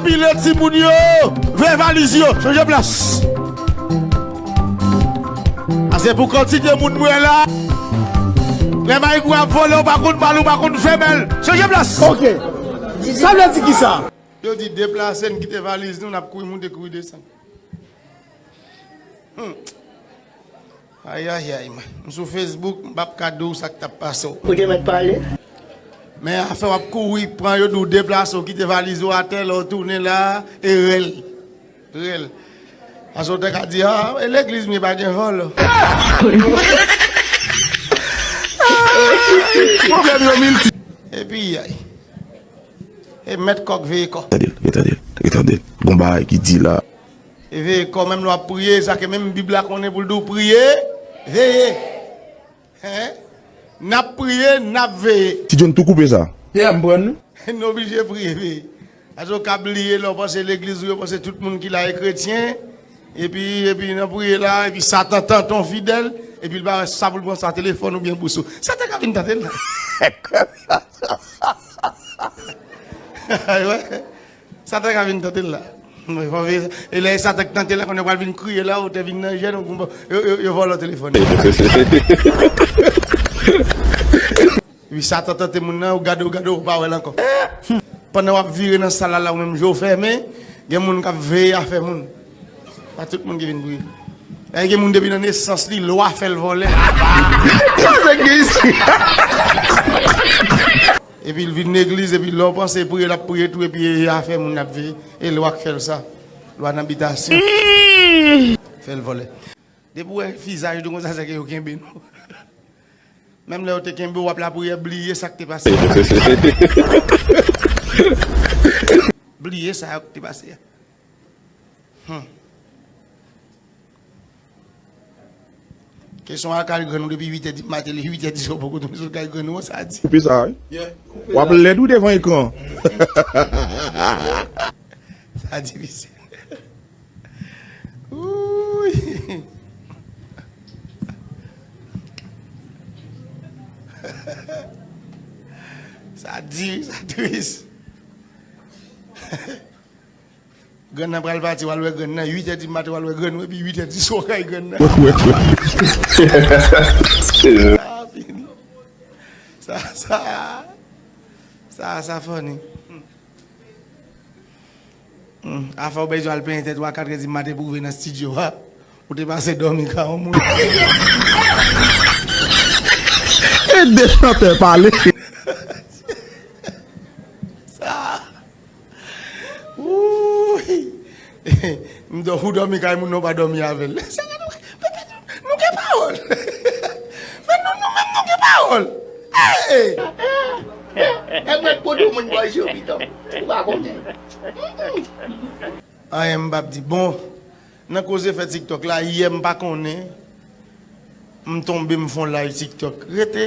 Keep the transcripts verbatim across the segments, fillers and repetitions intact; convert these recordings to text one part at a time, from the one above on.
Pile timoun yo, veye valiz yo, chanje plas. Ase pou kantite moun mwen la. Lè Mayikou ap vole, ou pa konn pale, ou pa konn fèmen l. Chanje plas. Ok. Sa vle di kisa? Yo di deplase n, kite valiz nou, n ap kouri moute, kouri desann. Hmm. Ayayay, mwen. M sou Facebook, m p ap ka di w sa k t ap pase w. Ou te mèt pale. Men afè w ap kouri, pran yo di w deplase w, kite valiz ou atè, lè w tounen la, e rèl. Rèl. Paske w te ka di, ah, e legliz m ye, pa gen vòlò. Pwoblèm yo milti. Epi, ay. E mèt kòk veye kò. Tande l, e tande l, e tande l. Gon bagay ki di la. E veye kò, menm lè w ap priye, sa ke menm Bib la konnen pou l di w priye, veye. Hein? N ap priye, n ap veye. Ti John tou koupe sa. Yeah, m pran nou. Nou oblije priye, veye. Paske w ka bliye lè w panse legliz ou, yo panse tout moun ki la e kretyen. Epi, epi nan priye la, epi Satan tante yon fidèl, epi l pa wè sa pou l pran sa telefòn oubyen bous ou. Satan ka vin tante l la. Wè. Satan ka vin tante l la. Mwen, fò veye sa. E lè Satan k tante l la, konnen pral vin kriye la, ou te vin nan jèn, ou, yo, yo, yo vòlò telefòn. Epi Satan tante moun nan, ou gade, ou gade, ou pa wè l ankò. Pandan w ap vire nan sal la, la, ou menm je w fèmen, gen moun k ap veye afè moun. Pa tout moun ki vin priye. E gen moun depi nan nesans li, lwa fè l vòlè. Sa nèg gen isi. Epi l vin legliz, epi lè w panse priye, l ap priye tou, epi e afè moun l ap veye. E lwa k fè l sa. Lwa nan bitasyon. Fè l vòlè. Depi w wè vizaj nou konsa, se ke yo kenbe nou. Menm lè yo te kenbe w ap lapriyè, bliye sa k te pase. Bliye sa k te pase a. Hmm. Kesyon a kay grann ou depi uit è di maten, li uit è di swa poko tonbe sou kay grann ou an, sa di. Koupe sa, wi. Yeah, koupe sa. W ap lèd wi devan ekran. Sa difisil. Wouy. Sa di, sa tris. Grann nan pral pati, w al wè grann nan, uit è di maten, w al wè grann ou, epi uit è di swa w kay grann nan. Wè, wè, wè. Ah, fin. Sa, sa, sa, sa funny. Hmm. Afè w bezwen al penyen tèt ou a kat è di maten pou w rive nan estidyo a. Ou te pase dòmi ka yon moun. E de chantè pale. Sa. Wouy. M dò, ou dòmi kay moun, non, pa dòmi avè l. Sa gade, nou gen pawòl. Men nou, nou menm, nou gen pawòl. Hey! E mwen k pote moun bòy yo, piton. Ou pa konnen. Anyen m p ap di. Bon, nan koze fè TikTok la, yè m pa konnen, m tonbe, m fè yon live TikTok. Rete,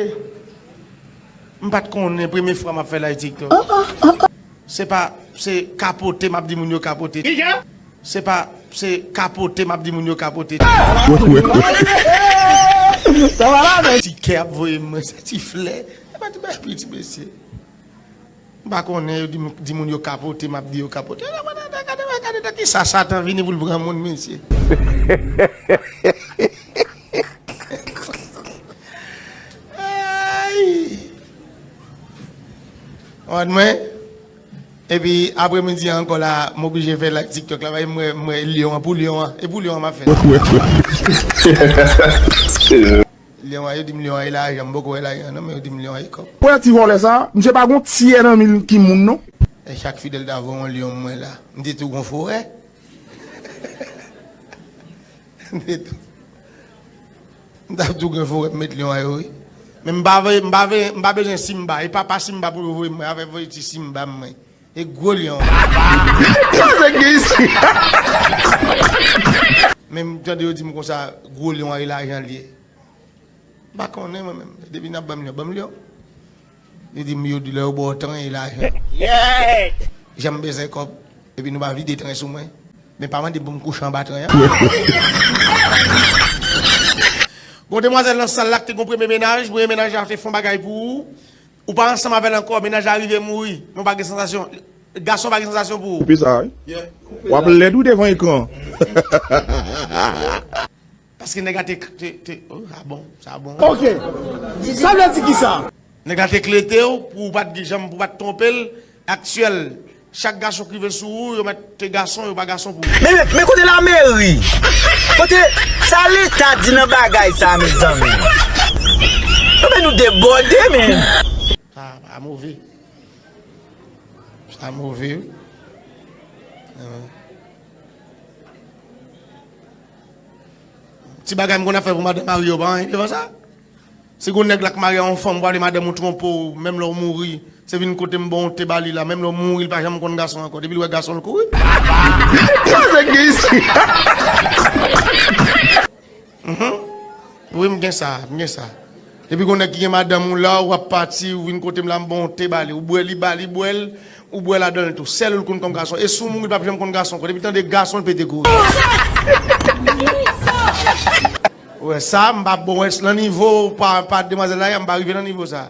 m pa t konnen, premye fwa m ap fè live TikTok. Se pa, se kapote, m ap di moun yo kapote. Kijan? Se pa, se kapote, m ap di moun yo kapote. Wè, wè, wè. Ti kè ap voye mwen, se ti flè. Se pa ti bagay piti, mesye. M pa konnen, yo di, di moun yo kapote, m ap di yo kapote. Gade, gade, gade, gade, gade, gade, kisa Satan vini pou l pran moun, mesye. Ay! Wad mwen? Epi apremidi an ankò la, m oblije fè live TikTok la, paske m wè, m wè lyon an, pou lyon an, e pou lyon an m ap fè. Lyon an, yo di m lyon an e lajan, m poko wè lajan non, men yo di m lyon an e kòb. Wè ti vòlè sa, misye pa gon tyè nan mil ki moun non. E chak fidèl ta voye yon lyon mwen la, m te tou gon forè. M te tou. M t ap tou gen forè m met lyon an yo wi. Men m pa vle, m pa vle, m pa bezwen Simba. E papa Simba pou yo voye mwen avè voye ti Simba mwen. E gwo lyon. Sa nèg gen isi. Men m tande yo di m konsa, gwo lyon an e lajan l ye. M pa konnen mwen menm. Depi n ap ban m lyon, ban m lyon. Li di m, yo di lè yo ba w tren e lajan. Jan m bezwen kòb, epi nou pa vide tren sou mwen. Men pa mande m pou m kouche anba tren an. Gon demwazèl nan sal la ki te gon premye mennaj, premye mennaj la te fè yon bagay pou ou. Ou pa ansanm avè l ankò, mennaj la rive mouri, men w pa gen sansasyon. Gason pa gen sansasyon pou ou. Koupe sa, wi. Yeah. W ap lèd wi devan ekran. Paske nèg la te, te, te, oh, sa bon, sa bon. Ok. Sa vle di ki sa? Nèg la te klete w pou w pa t janm, pou w pa t twonpe l. Aktyèl, chak gason ki rive sou ou, yo mèt te gason, yo pa gason pou ou. Men, men, men kote lameri? Kote, sa leta di nan bagay sa, mezanmi? Non, men nou debòde, men. Sa, sa move. Sa move, wi. Ti bagay m konn ap fè pou madanm marye yo, pa anyen devan sa. Si gon nèg la k marye a yon fanm, ou pale madanm ou twonpe w, menm lè w mouri, se vin kote m ba w te ba li la, menm lè w mouri, li pa janm konn gason ankò. Depi l wè gason, l kouri. Sa nèg gen isi? Mhm. Wi, m gen sa, m gen sa. Depi gon nèg ki gen madanm ou la, w ap pati, ou vin kote m la, m ba w te ba li. Ou bwè, li ba, li bwè l, ou bwè ladan l tou. Sèl ou l konn kòm gason. E si w mouri, l p ap janm konn gason ankò. Depi l tande gason, l pete kouri. Ou wè sa, m pa bon, wè, nan nivo pa, pa demwazèl la, m pa rive nan nivo sa.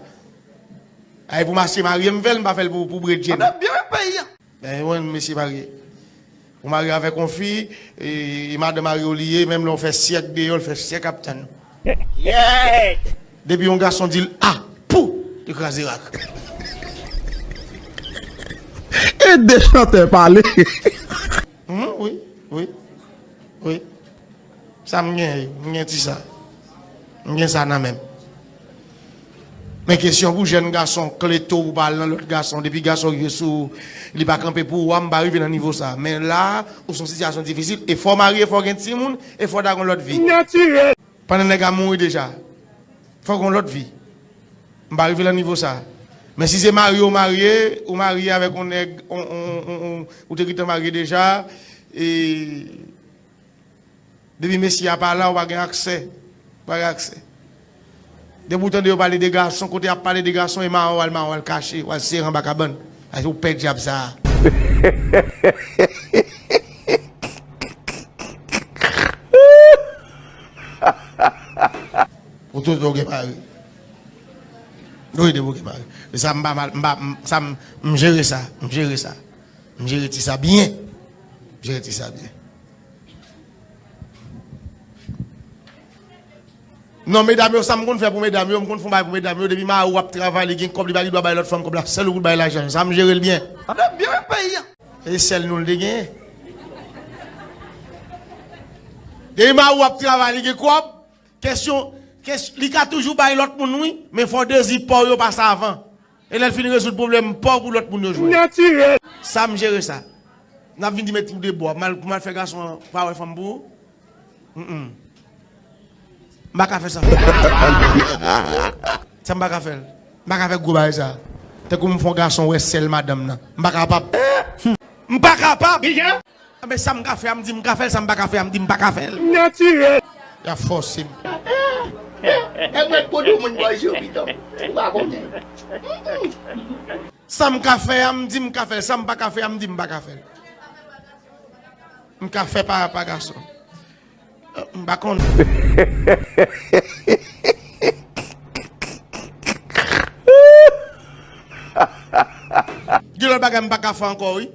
Ay, pou masye marye, m fè l, m pa fè l pou, pou bredjenn. Ap byen peyi a. Ben, mwen, mesye marye. Ou marye avèk yon fi, e, e madan marye w li ye, menm lè w fè syèk deyò, l fè syèk ap tann ou. Yeah! Depi yon gason di l, a, pou! Li kraze rak. E de chantè pale. Mhm, wi, wi, wi. Sa m gen, m gen ti sa. M gen sa nan men m. Men kesyon pou jèn gason, kleto ou pa al nan lòt gason, depi gason rive sou ou, li pa kanpe pou ou a, m pa rive nan nivo sa. Men la, ou se yon sitiyasyon difisil, e fò w marye, fò w gen timoun, e fò w ta gon lòt vi. Natirèl. Pandan nèg la mouri deja, fò w gon lòt vi. M pa rive nan nivo sa. Men si se marye ou marye, ou marye avèk yon nèg, on, on, on, on, ou te gentan marye deja, e Depi mesye a pa la, ou pa gen aksè. Ou pa gen aksè. Depi ou tande yo pale de gason, kote y ap pale de gason, e mawa w al, mawa w al kache, w al sere anba kabann. Paske ou pè dyab sa a. Pou tout ou gen mari. Wi, depi ou gen mari. E sa, m pa mal, m pa, m, sa, m, m jere sa, m jere sa. M jere ti sa byen. M jere ti sa byen. Non, medam yo, sa m konn fè pou medam yo, m konn fè yon bagay pou medam yo, depi mari w ap travay, li gen kòb, li pa gen dwa bay lòt fanm kòb la, sèl ou pou l bay lajan. Sa m jere l byen. Sa fè byen peyi a. E sèl nou l te genyen. Depi mari w ap travay, li gen kòb, kesyon, kes-, li ka toujou bay lòt moun, wi, men fò dezi pa w yo pase avan. E lè l fin rezoud pwoblèm pa w pou lòt moun yo jwenn. Natirèl. Sa m jere sa. N ap vin di met ou de bò. Mal, pou mal fè gason an pa wè fanm pou ou. Mm, mm. M pa ka fè sa. Sa m pa ka fè l. M pa ka fè gwo bagay sa. Tankou m fè yon gason wè sèl madanm nan. M pa kapab. M pa kapab. Anben, sa m ka fè a, m di m ka fè l, sa m pa ka fè a, m di m pa ka fè l. Natirèl. Y ap fòse m. E mwen kote moun bò je w pito. Ou pa konnen. Sa m ka fè a, m di m ka fè l, sa m pa ka fè a, m di m pa ka fè l. M ka fè pa, pa gason. M pa konn. Gen lòt bagay m pa ka fè ankò, wi.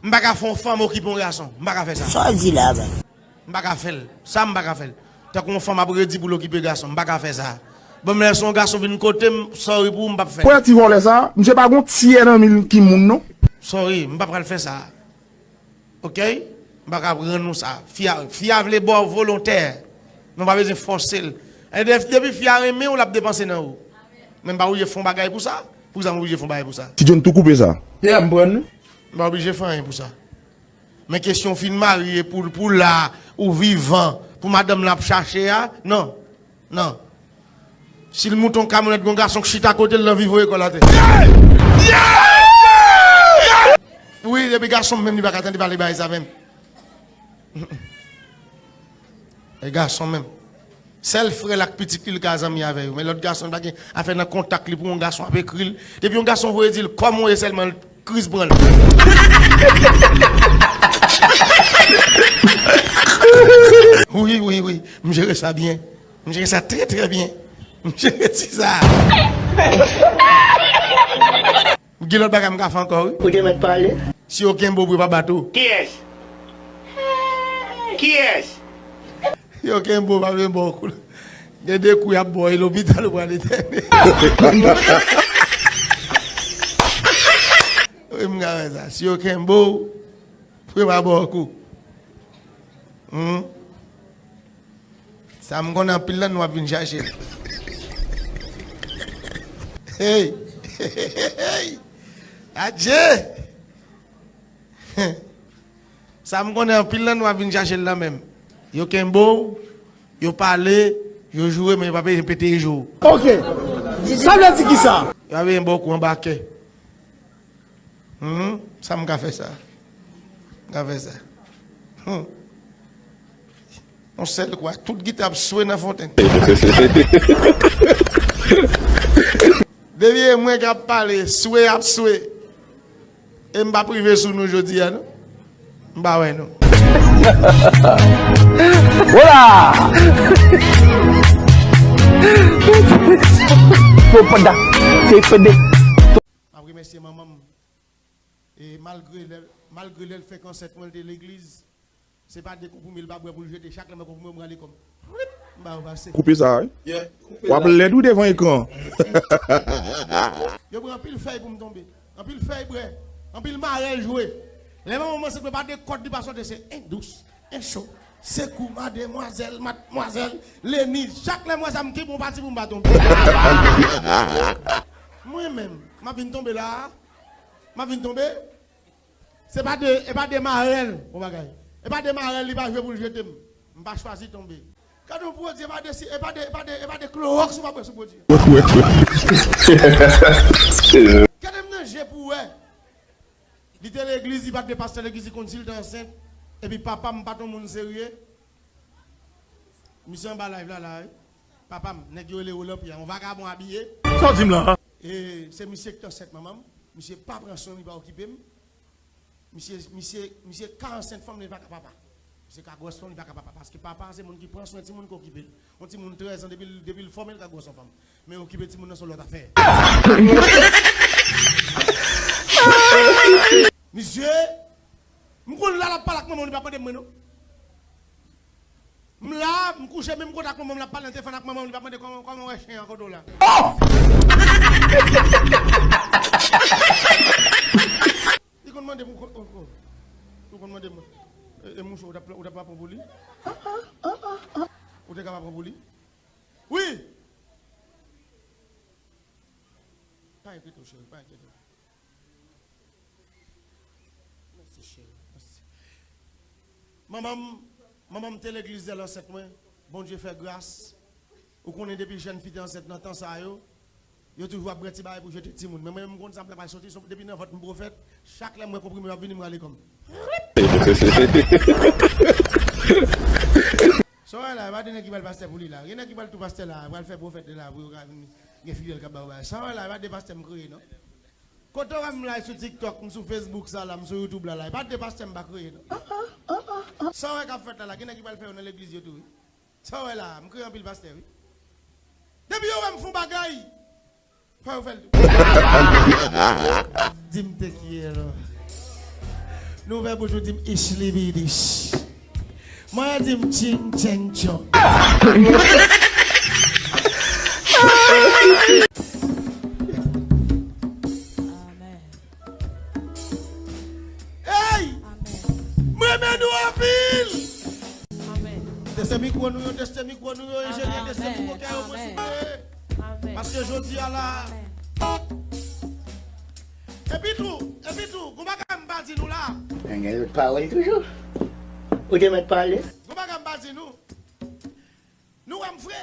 M pa ka fè yon fanm okipe yon gason. M pa ka fè sa. Sa w di la, ba? M pa ka fè l. Sa m pa ka fè l. Tankou yon fanm ap redi pou l okipe gason. M pa ka fè sa. Bon, men si yon gason vin kote m, sorry pou ou, m p ap fè l. Prè ti vòlè sa, misye pa gon tyè nan mil ki moun, non. Sorry, m pa pral fè sa. Oke? M pa ka rann ou sa. Fi a, fi a vle ba w volontè. Men w pa bezwen fòse l. E de-, depi fi a renmen w, l ap depanse nan ou. Men m pa oblije fè yon bagay pou sa. Poukisa m oblije fè yon bagay pou sa? Ti John tou koupe sa. Yeah, m pran nou. M pa oblije fè anyen pou sa. Men kesyon w fin marye pou, pou la, ou vivan, pou madanm lan ap chache a, non. Non. Si l moute yon kamyonèt, gon gason k chita kote l nan vivo ekòl atè. Wi, depi gason menm li pa ka tande pale bagay sa menm. E gason menm. Sèl frè l ak pitit li l ka zanmi avè yo. Men lòt gason pa gen afè nan kontak li pou yon gason ap ekri l. Depi yon gason voye di l kòman w ye sèlman l kriz pran l. Wi, wi, wi. M jere sa byen. M jere sa trè, trè byen. M jere ti sa. Gen lòt bagay m ka fè ankò, wi. Ou te mèt pale. Si yo kenbe w, pou yo pa bat ou. Kiyès? Kiyès? Si yo kenbe w, pa vle ba w kou. Gen de kou y ap ba w, e lopital ou pral entène. Wi, m ka fè sa. Si yo kenbe w, pou yo pa ba w kou. Hmm? Sa m konnen anpil nan nou ap vin chache l. Hey! Hey! Adje! Sa m konnen anpil nan nou ap vin chache l nan menm. Yo kenbe w, yo pale, yo joure, men yo pa pe-, pete jou. Ok. Sa vle di kisa? Yo pa bezwen ba w kou anba kè. Hmm, sa m ka fè sa. M ka fè sa. Hmm. Yon sèl kwa, tout gita ap swe nan fontenn. Depi e mwen k ap pale, swe ap swe. E m p ap rive sou nou jodi a, non. M pa wè nou. Hola! Popada, te pede. M ap remèsye manman m. E malgre lè, malgre lè l fèk ansent mwen, l te legliz, se pa de konprime l pa bwè pou l jete. Chak lè m wè konprime, m rale kò m. M ba yo pase. Koupe sa, wi. Yeah, koupe w ap la. Lèd wi devan ekran. Yo pran anpil fèy pou m tonbe. Anpil fèy bwè. Anpil marèl jwe. Lè manman m ansent mwen, pa de kòd li pa sote, se en dous, en cho. Sekou, mademwazèl, madmwazèl, Leni. Chak lè m wè sa, m kenbe yon pati pou m pa tonbe. Mwen menm, m ap vin tonbe la a. M ap vin tonbe. Se pa de, e pa de marèl, bon bagay. E pa de marèl li pa jwe pou l jete m. M pa chwazi tonbe. Gade yon pwodui, e pa de, e pa de, e pa de, e pa de klowòks ou pa bwè sou pwodui. Gade m nan je pou wè. Li te legliz, li pa t de pastè legliz, li konn si l te ansent. Epi papa m pa t yon moun serye. Misye anba live la, la, wi. Papa m, nèg yo rele Wolan Pyè, yon vagabon abiye. Sa w di m la? E se misye ki t ansent manman m. Misye pa pran swen m, li pa okipe m. Misye, misye, misye ka ansent fanm, li pa ka papa. Misye ka gwòs fanm, li pa ka papa. Paske papa se moun ki pran swen timoun, ki okipe l. Yon timoun trèz an, depi l, depi l fòme, l ka gwòs yon fanm. Men okipe timoun nan se yon lòt afè. Misye, m konn la l ap pale ak manman m, li pa mande m mwen non. M la, m kouche menm kote ak manman m, l ap pale nan telefòn ak manman m, li pa mande kòman, kòman w wè chen an, kote w la. Li konn mande m, ou konn, ou konn, ou konn mande m, e, e mouche, ou t ap, ou t ap pran pou li? Ou te ka pa pran pou li? Wi! Pa enkyete w, cheri, pa enkyete w. Mèsi, cheri, mèsi. Manman m, manman m te legliz lè l ansent mwen. Bondye fè gras. Ou konnen depi jèn fi te ansent nan tan sa yo, yo toujou ap bwè ti bagay pou jete timoun. Men mwen menm m konn sa m pral soti, depi nan vant m pwofèt, chak lè m wè konprime yo ap vini, m rale kò m. Sa w wè la, e pa de nèg ki pral pastè pou li la. Gen nèg ki pral tou pastè la, pral fè pwofèt li la, pou yo ka vin gen fidèl k ap ba yo bagay. Sa w wè la, e pa de pastè m kreye non. Kote w wè m live sou TikTok, m sou Facebook sa la, m sou YouTube la la, e pa de pastè m pa kreye non. Sa w wè k ap fèt la la, gen nèg ki pral fè yo nan legliz yo tou wi. Sa w wè la, m kreye anpil pastè wi. Depi yo wè m fè yon bagay, fò yo fè l tou. Di m te quiero. Nou ouvè bouch nou di m ich libidich. Mwen di m ching cheng chong. Amen. Hey! Amen. M renmen nou anpil! Amen. Teste mikwo nou yo, teste mikwo nou yo, enjenye, teste mikwo kè yo, mwen souple. Amen. Paske jodi a la. Amen. Epi tou, epi tou, gon bagay m pa di nou la. Men gen lòt pawòl toujou. Ou te mèt pale. Gon bagay m pa di nou. Nou wè m fre.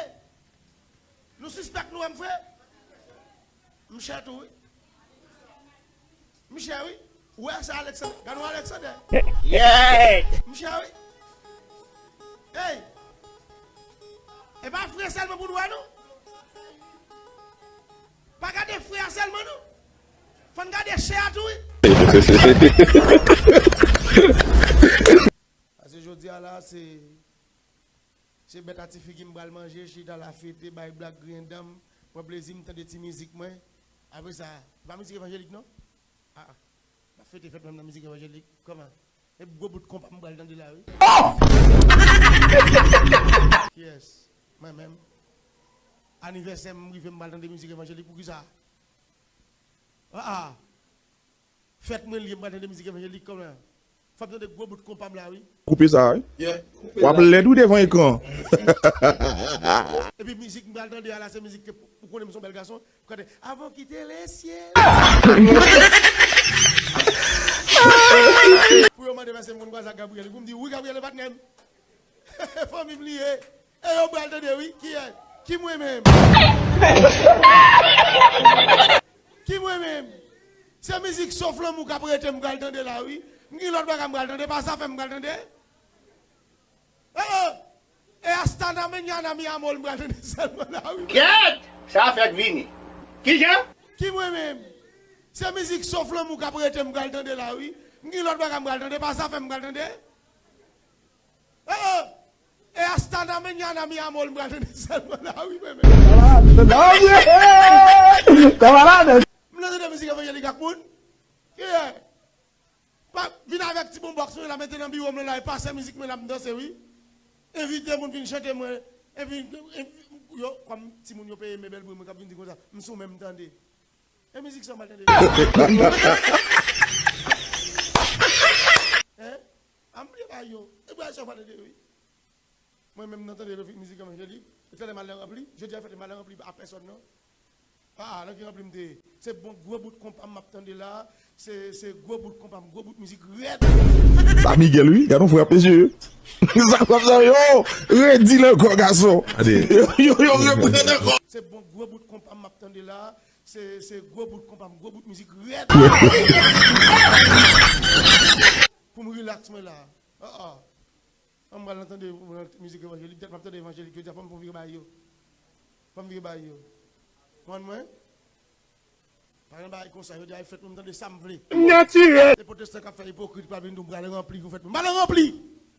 Nou sispèk nou wè m fre. M chè tou wi. M chè wi. Ou wè se Alexander. Gade yon Alexander. Yeah! M chè wi. Hey! E pa fre sèlman pou nou wè non. Pa gade fre a sèlman non. Fò n gade chè a tou wi. Paske jodi a la se, se bèt a ti figi m pral manje, chita la fete, bay blag, griyen dan m, pran plezi m, tande ti mizik mwen. Apre sa, se pa mizik evanjelik non. Ah, ah. M ap fete fèt mwen nan mizik evanjelik. Kòman? E gwo bout konpa m pral tande la, wi. Kiyès? Mwen menm. Anivèsè m rive, m pral tande mizik evanjelik. Poukisa? Ah, ah. Fèt mwen li ye, m pral tande mizik evanjelik kòman? Fò m tande gwo bout konpa m la, wi. Koupe sa, wi. Yeah, koupe w ap la. Lèd wi devan ekran. Epi mizik m pral tande a la, se mizik ke ou konnen m se yon bèl gason. Kote, avan kite lesyèl. Pou yo mande, pase m konn kwaze ak Gabriel. Pou m di, wi, Gabriel, e patnè m. Fanmi m li ye. E yo pral tande, wi. Kiyès? Ki mwen menm? Ki mwen menm? Se mizik Sof Lanmou k ap rete m pral tande la, wi. M gen lòt bagay m pral tande, pa zafè m pral tande. Oh, oh. E hasta la mañana mi amor m pral tande sèlman la, wi. Kèt! Sa fèk vini. Kijan? Ki mwen menm? Se mizik Sof Lanmou k ap rete m pral tande la, wi. M gen lòt bagay m pral tande, pa zafè m pral tande. Oh, oh. E hasta la mañana mi amor m pral tande sèlman la, wi, mwen menm. M nan tande mizik evanjelik ak moun. Yeah. Pa vin avèk ti bon bòks mwen la, mete nan biwo mwen la, e pase mizik mwen la, m danse, wi. Envite moun vin chante mwen. Epi, epi, yo, kòm timoun yo peye men bèl bri mwen k ap vin di konsa, m sou men m tande. E mizik sa m al tande. Hein? An m bliye bagay yo. E bagay sa w pa tande, wi. Mwen menm nan tande mizik evanjelik, e tande m al nan ranpli, jodi a fèt m al nan ranpli a pèsòn non. Ah, nan ki ranpli m te ye? Se bon gwo bout konpa m ap tande la, se, se gwo bout konpa m, gwo bout mizik rèd. Sa Miguel wi, gade yon frè ap mesye. Sa frè ap sa yo, redi nan kò gason. Yo, yo, yo, yo, redi nan kò. Se bon gwo bout konpa m ap tande la, se, se gwo bout konpa m, gwo bout mizik rèd. Pou m relax mwen la. Ah, ah. An m pral nan tande mizik evanjelik, dat m ap tande evanjelik, jodi a fò m fè yon vire bay yo. Fò m vire bay yo. Konprann mwen? Pa gen bagay konsa, jodi a e fèt mwen, m tande sa m vle. Natirèl. Se pwotestan k ap fè ipokrit, pa vin di w m pral ranpli pou fèt mwen. M pral ranpli!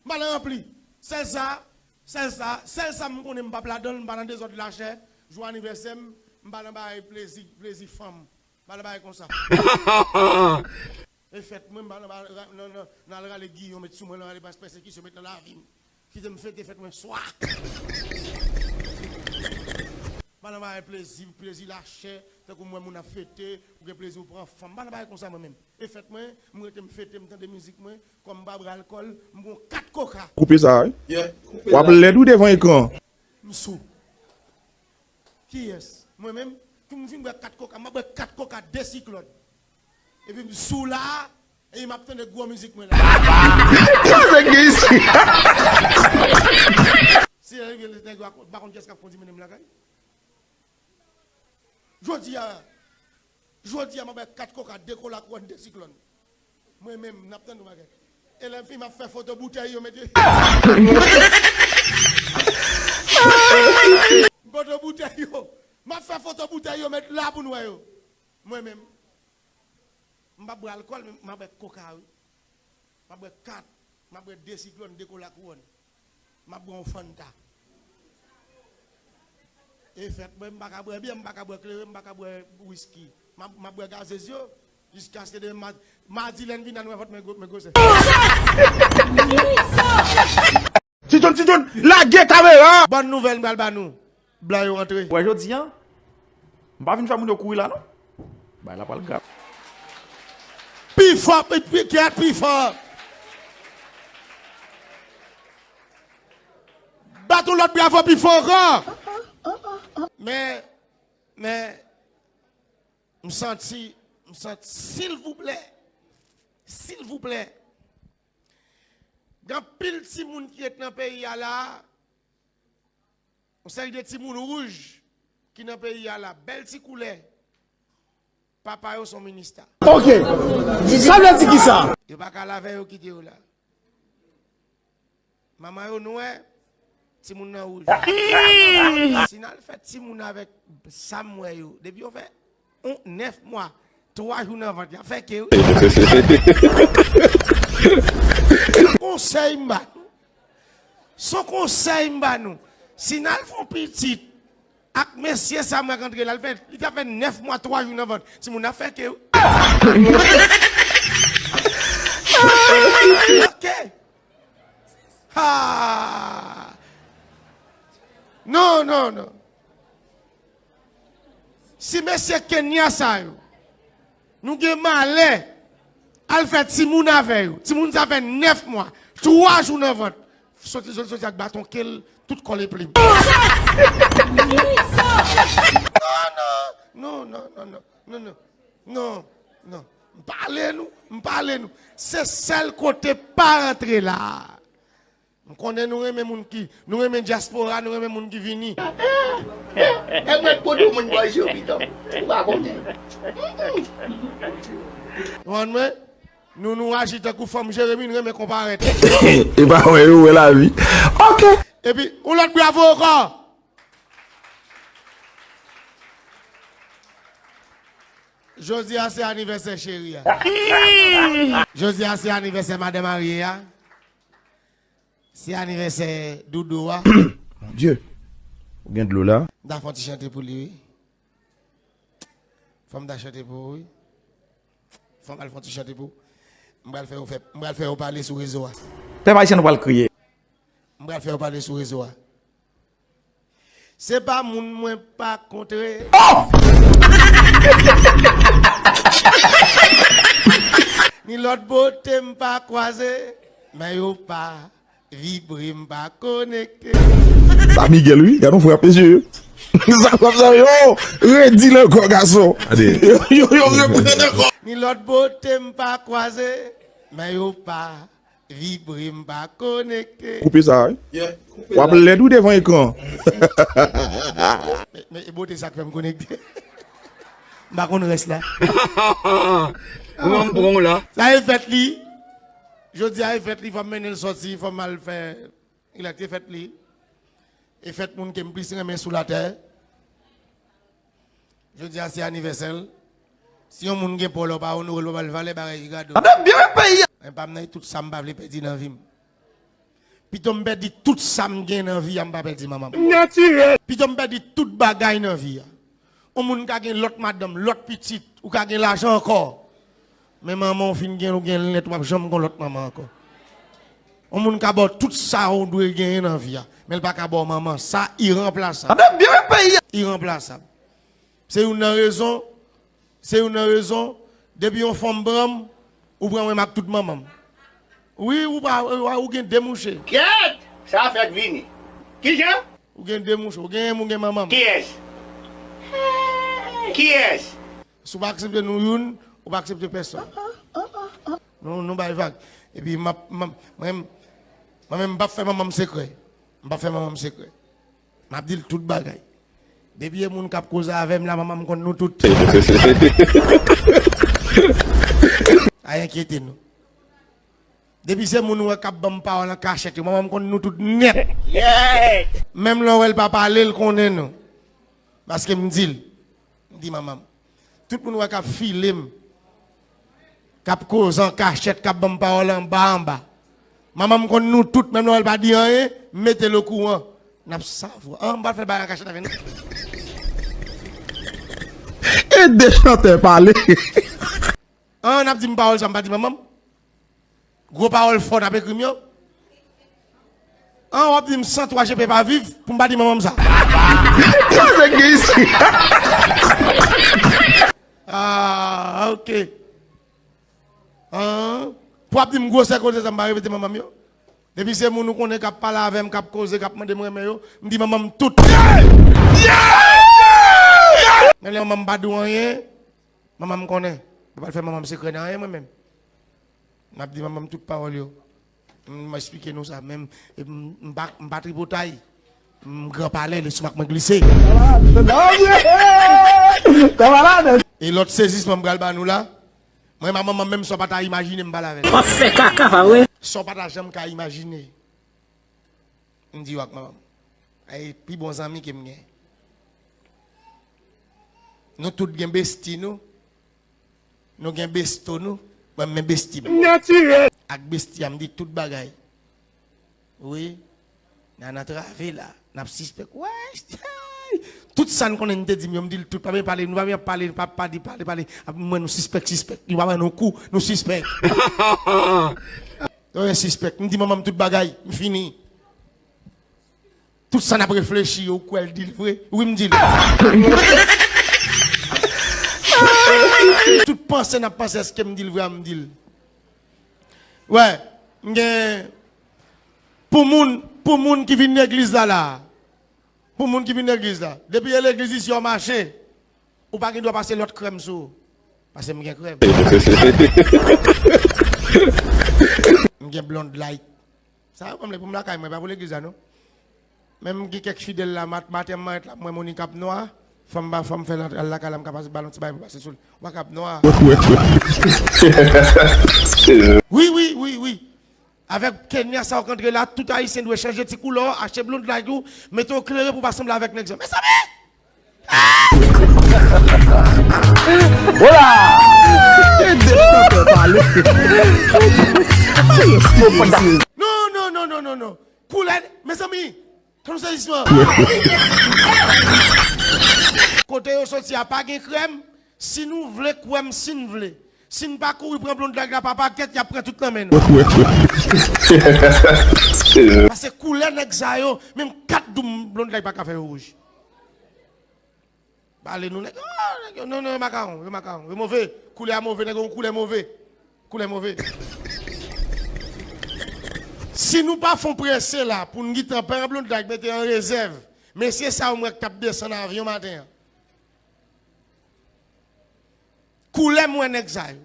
M pral ranpli! Sèl sa, sèl sa, sèl sa m konnen m p ap ladan l, m pa nan dezòd lachè, jou anivèsè m, m pa nan bagay plezi, plezi fanm. M pa nan bagay konsa. E fèt mwen, m pa nan, nan, nan, nan al rale giyon, met sou mwen, nan rale pas pèsekisyon, met nan lavi m. Kite m fete fèt mwen swa. M pa nan bagay plezi, plezi lachè, tankou m wè moun ap fete, ou gen plezi ou pran fanm. M pa nan bagay konsa mwen menm. E fèt mwen, m rete m fete, m tande mizik mwen, kòm m pa bwè alkòl, m gon kat koka. Koupe sa, wi. Yeah, koupe sa. W ap lèd wi devan ekran. M sou. Kiyès? Mwen menm? Pou m fin bwè kat koka, m ap bwè kat koka de siklòn. Epi m sou la, e m ap tande gwo mizik mwen la. Sa nèg gen isi? Si nèg yo pa konn kiyès k ap kondi mennen m lakay. Jodi a, jodi a, m ap bwè kat koka, de kola kouwòn, de siklòn. Mwen menm, n ap tann nou bagay. E lè m fin, m ap fè foto boutèy yo, mete. Foto boutèy yo. M ap fè foto boutèy yo, met la pou n wè yo. Mwen menm, m p ap bwè alkòl, men m ap bwè koka, wi. M ap bwè kat, m ap bwè de siklòn, de kola kouwòn. M ap bwè yon Fanta. E fèt mwen, m pa ka bwè byè, m pa ka bwè kleren, m pa ka bwè wiski. M ap, m ap bwè gazez yo, jiskaske demen ma-, madi lè n vin la, nou wè vant mwen gwo, mwen gwosè. Titoun, Titoun, lage kamera! Bòn nouvèl m pral ba nou. Blan yo antre. Wè jodi a, m pa vin fè moun yo kouri la non. Bagay la pral grav. Pi fò, pi, pi, kèt, pi fò. Bat yon lòt bravo pi fò ankò. Men, men, m santi, m santi, silvouplè, silvouplè, gen anpil timoun ki ret nan peyi a la, yon seri de timoun wouj ki nan peyi a la, bèl ti koulè, papa yo se yon minista. Ok. Sa vle di kisa? Yo pa ka lave yo kite yo la. Manman yo nwè, timoun nan wouj. Si n al fè timoun avèk sa m wè yo, depi yo fè yon nèf mwa, twa jou nan vant, y ap fè ke wi. Konsèy m ba nou. Se yon konsèy m ba nou. Si n al fè yon pitit, Ak mesye sa mwen rantre la, li fè, li ta fè nèf mwa, twa jou nan vant. Timoun ap fè ke. Ok. Ha! Non, non, non. Si mesye Kenya sa yo, nou gen malè al fè timoun avè yo. Timoun sa fè nèf mwa, twa jou nan vant. Soti, soti, soti ak baton ke l, tout kòl e plim. Non, non, non, non, non, non, non, non, non. M pale nou, m pale nou. Se sèl kote pa rantre la. M konnen nou renmen moun ki, nou renmen dyaspora, nou renmen moun ki vini. Nèg mèt kote moun bòy yo pitan. Ou pa konnen. Ou konn mwen? Nou, nou aji tankou fanm Jeremi, nou renmen konparèt. E pa wè yo wè lavi. Ok. Epi, yon lòt bravo ankò. Jodi a se anivèsè cheri a. Jodi a se anivèsè madan marye a. Se anivèsè doudou a. Mon Dieu. Ou gen dlo la? M ta fè yon ti chante pou li, wi. Fò m ta chante pou ou, wi. Fò m al fè yon ti chante pou ou. M pral fè yo fè, m pral fè yo pale sou rezo a. Pèp ayisyen nou pral kriye. M pral fè yo pale sou rezo a. Se pa moun mwen pa kontre. Ni lòt bote m pa kwaze. Men yo pa vibre, m pa konekte. Sa Miguel, wi. Gade yon frè ap mesye. Sa frè ap sa, yo. Redi l ankò, gason. Yo, yo, yo reprann ankò. Ni lòt bote m pa kwaze. Men yo pa vibre, m pa konekte. Koupe sa, wi. W ap lèd, wi, devan ekran. Men, men e bote sa k fè m konekte. M pa konn rès la. Ou wè m pran w la. Sa e fèt li. Jodi a e fèt li, fò m mennen l sòti, fò m al fè. Ilèt e fèt li. E fèt moun ke m plis renmen sou latè. Jodi a se anivèsè l. Si yon moun gen pa w la, w pa onore l, w pa ba l valè, bagay ki gade w. Mwen pa m nan tout sa m pa vle pèdi nan vi m. Pito m pèdi tout sa m gen nan vi a, m pa pèdi manman m. Natirèl. Pito m pèdi tout bagay nan vi a. Yon moun ka gen lòt madanm, lòt pitit, ou ka gen lajan ankò. Men manman w fin gen, ou gen l nèt, w p ap janm gon lòt manman ankò. Yon moun ka ba w tout sa ou dwe genyen nan vi a, men l pa ka ba w manman. Sa iranplasab. Iranplasab. Se youn nan rezon, se youn nan rezon, depi yon fanm pran m, ou pran mwen ak tout manman m. Wi, ou pa, ou, ou gen de mouche. Kyèt! Sa fèk vini. Kijan? Ou gen de mouche, ou gen m, ou gen manman m. Kiyès? Kiyès? Si w pa aksepte nou youn, ou pa aksepte pèsòn. Nou, nou bay vag. Epi m ap, m ap, mwen, mwen menm m p ap fè manman m sekrè. M p ap fè manman m sekrè. M ap di l tout bagay. Depi e moun k ap koze avè m la, manman m konn nou tout. Pa enkyete nou. Depi se moun ou wè k ap ban m pawòl an kachèt yo, manman m konn nou tout nèt. Menm lè w wè l pa pale, l konnen nou. Paske m di l. M di manman m. Tout moun wè k ap file m, k ap koze an kachèt, k ap ban m pawòl anba anba. Manman m konn nou tout, menm lè w wè l pa di anyen, m mete l okouran. N ap savwa. An, m pral fè bagay an kachèt avè nou. E de chantè pale. An, n ap di m pawòl sa m pa di manman m. Gwo pawòl fò n ap ekri m yo. An, w ap di m san twa G P pa viv pou m pa di manman m sa. Sa nèg gen isi. Ah, ok. An, pou w ap di m gwosè koze sa m pa repete manman m yo. Depi se moun ou konnen k ap pale avè m, k ap koze, k ap mande m renmen yo, m di manman m tout. Men lè manman m pa di w anyen, manman m konnen. Mwen pa t fè manman m sekrè nan anyen mwen menm. M ap di manman m tout pawòl yo. M eksplike nou sa, men m, m, m pa, m pa tripotay. M gran palè, lestomak mwen glise. E lòt sezisman m pral ba nou la, mwen, manman m menm, sa w pa ta imajine m pale avè l. W ap fè kaka, pa vre? Sa w pa ta janm ka imajine. M di w ak manman m. Ay, pi bon zanmi ke m gen. Nou tout gen besti nou. Nou gen besto nou. Mwen, men besti m. Natirèl. Ak besti a, m di tout bagay. Wi. N a nan trave la. N ap sispèk. Wè, Tout sa n konnen n te di m yo, m di l tout. Pa byen pale, nou pa byen pale, pa, pa di pale, pale. Ap mwen nou sispèk, sispèk. Nou pa ban nou kou, nou sispèk. Nou sispèk. M di manman m tout bagay, m fini. Tout sa n ap reflechi yo, ou kwè l di l vre? Wi, m di l. Tout panse n ap panse, èske m di l vre a, m di l. Wè, m gen, pou moun, pou moun ki vin legliz la, la. Pou moun ki vin legliz la. Depi e legliz isi w mache, ou pa gen dwa pase lòt krèm sou ou. Paske m gen krèm. M gen blonde like. Sa yo ban m lè pou m lakay mwen, pa pou legliz la non. Menm gen kèk fidèl la, mat-, maten m anret la, mwen Monica ap nwa, fanm ba fanm fè al lakay la, m ka pase balon ti bagay pou pase sou li. Ou pa ka ap nwa. Wi, wi, wi, wi. Avèk Kenya sa w k antre la, tout Ayisyen dwe chanje ti koulè w, achte blonde like ou, mete w klere pou w pa sanble avèk nèg sa. Mezanmi! Hola! Ede chantè pale. Non, non, non, non, non, non. Koulè, mezanmi, tann sezisman. Kote yo soti a pa gen krèm, si nou vle kwè m, si n vle. Si n pa kouri pran blonde like la, papa, kèt, y ap pran tout nan men nou. Paske koulè nèg sa yo, menm kat doum blonde like pa ka fè yo wouj. Pale nou nèg, oh, nèg yo, non, non, yo makawon, yo makawon, yo move. Koulè a move, nèg yo, yon koulè move. Koulè move. Si nou pa fon prese la, pou n gentan pran blonde like, mete an rezèv. Mesye sa yo m wè k t ap desann avyon maten an. Koulè m wè nèg sa yo.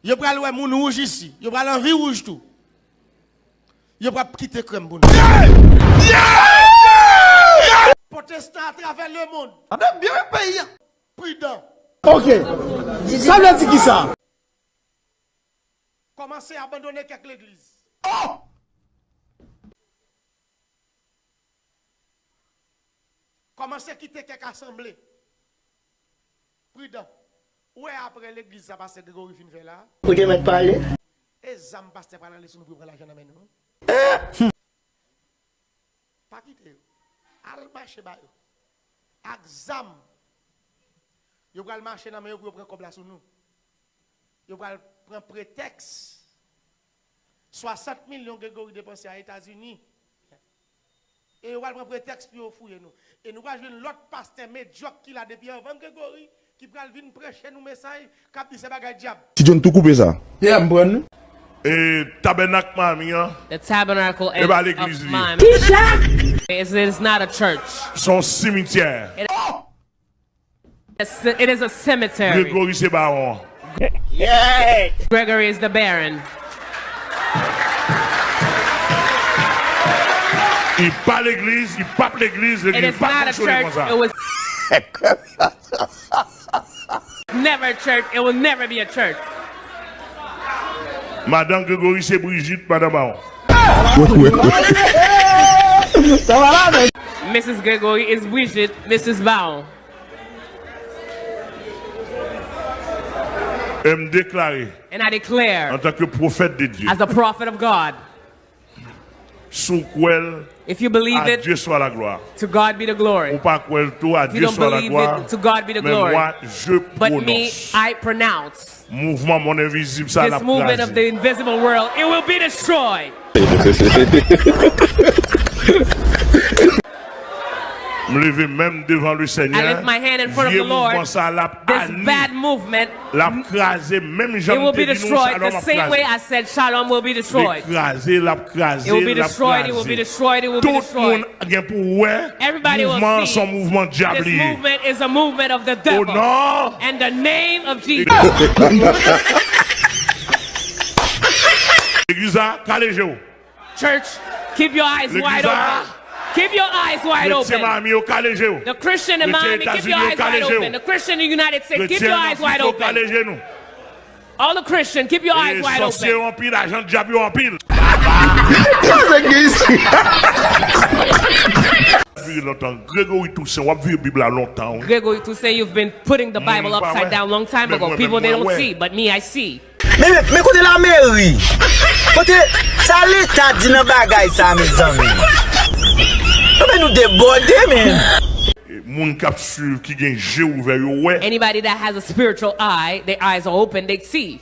Yo pral wè moun wouj isi. Yo pral anvi wouj tou. Yo pral kite krèm pou nou. Pwotestan atravè lemonn. Ap byen peyi a. Pridan. Ok. Sa vle di kisa? Kòmanse abandone kèk legliz. Oh! Kòmanse kite kèk asanble. Pridan. Ou wè apre legliz sa pastè Gregory fin fè la? Ou te mèt pale. E zam pastè pral rale sou nou pou yo pran lajan nan men nou. Pa kite yo. Al mache ba yo. Ak zam. Yo pral mache nan men yo pou yo pran kòb la sou nou. Yo pral pran pretèks. Swasant milyon Gregory depanse a Etazini. E yo pral pran pretèks pou yo fouye nou. E nou pral jwenn lòt pastè medyòk ki la depi anvan Gregory, ki pral vin preche nou mesaj, k ap di se bagay dyab. Ti John tou koupe sa. Yeah, m pran nou. E tabènak Miami an, The tabernacle e pa of legliz li ye. Miami is, is not a church. Se yon simityè. It, it's, it is a cemetery. Gregory se bawon. Gregory is the baron. Li pa legliz, li p ap legliz, legliz pa fonksyone konsa. It is not a church. It was never a church. It will never be a church. Madan Gregory se Brigitte, madan Bawon. Missus Gregory is Brigitte, Missus Bawon. E m deklare, And I declare, antanke pwofèt de Dye, as a prophet of God, si w kwè l, if you believe it, à Dieu soit la gloire. To God be the glory. Ou pa kwè l tou, à Dieu soit la gloire. If you don't believe it, to God be the glory. Mais moi, je prononce. But me, I pronounce. Mouvman monn envizib sa l ap kraze. This movement of the invisible world, it will be destroyed. M leve men m devan le Senyè. I lift my hand in front of the Lord. Vye mouvman sa l ap ani. This bad movement, l ap kraze menm jan m te di nou Shalom ap kraze. It will be destroyed the same way I said Shalom will be destroyed. Li kraze, l ap kraze, l ap kraze. It will be destroyed, it will be destroyed, it will be destroyed. Tout moun gen pou wè mouvman an se yon mouvman dyab li ye. Everybody will see this movement is a movement of the devil. O non. And the name of Jesus. Legliz la, kale je w. Church, keep your eyes wide open. Legliz la, keep your eyes wide open. Kretyen Miami yo, kale je w. The Christian in Miami, keep your eyes wide open. Kretyen Etazini yo, kale je w. The Christian in the United States, keep your eyes wide open. Kretyen nan Afrik yo, kale je nou. All the Christian, keep your eyes wide open. E sòsye yo anpil, ajan dyab yo anpil. Vire lontan. Gregory Toussaint, w ap vire Bib la lontan, wi. Gregory Toussaint, you've been putting the Bible upside down long time ago. People, they don't see, but me, I see. Men, men, men kote lameri? Kote sa leta di nan bagay sa, mezanmi? Non, men nou debòde, men. Moun k ap swiv, ki gen je ouvè, yo wè. Anybody that has a spiritual eye, their eyes are open, they see.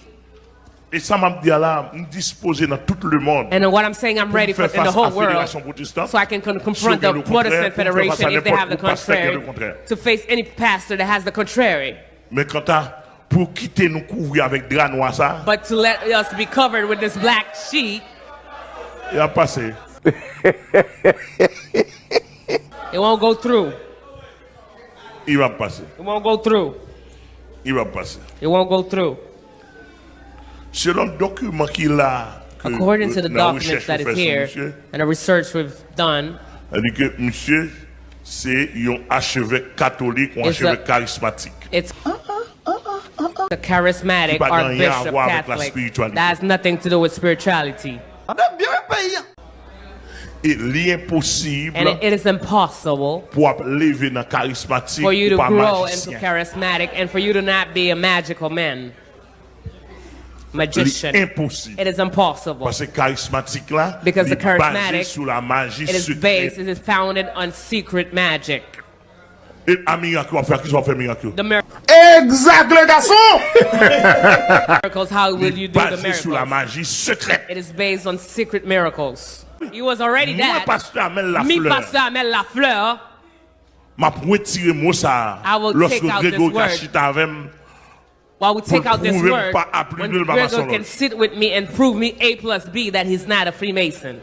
E sa m ap di a la, m dispoze nan tout lemonn. And what I'm saying, I'm ready for in the whole world, so I can con- confront the Protestant Federation if they have the contrary, to face any pastor that has the contrary. Men kanta pou kite nou kouvri avèk dra nwa sa, but to let us be covered with this black sheet, y ap pase. It won't go through. Li p ap pase. It won't go through. Li p ap pase. It won't go through. Selon dokiman ki la, ke, according to the documents that is here and the research we've done, sa di ke misye se yon achevèk katolik, yon achevèk karismatik. It's a charismatic archbishop Catholic that has nothing to do with spirituality. Ap byen peyi a. E li enposib, and it, it is impossible, pou ap leve nan karismatik, for you to grow into charismatic and for you to not be a magical man. Magician. Li enposib. It is impossible. Paske karismatik la, because the charismatic, sou la maji sekrè. It is based, it is founded on secret magic. E a mirak yo ap fè, a ki sa w ap fè mirak yo? The mir- Exact, le garçon! Miracles, how will you do the miracles? Li baze sou la maji sekrè. It is based on secret miracles. You was already that. Mwen, Pastè Amel Lafleur. Mi Pastè Amel Lafleur. M ap retire mo sa a. I will take out this word. Lòske Grégory ka chita avè m, while we take out this word, pou l pwouve m pa a pli de l, m pa mason. When Gregor can sit with me and prove me A plus B that he's not a Freemason.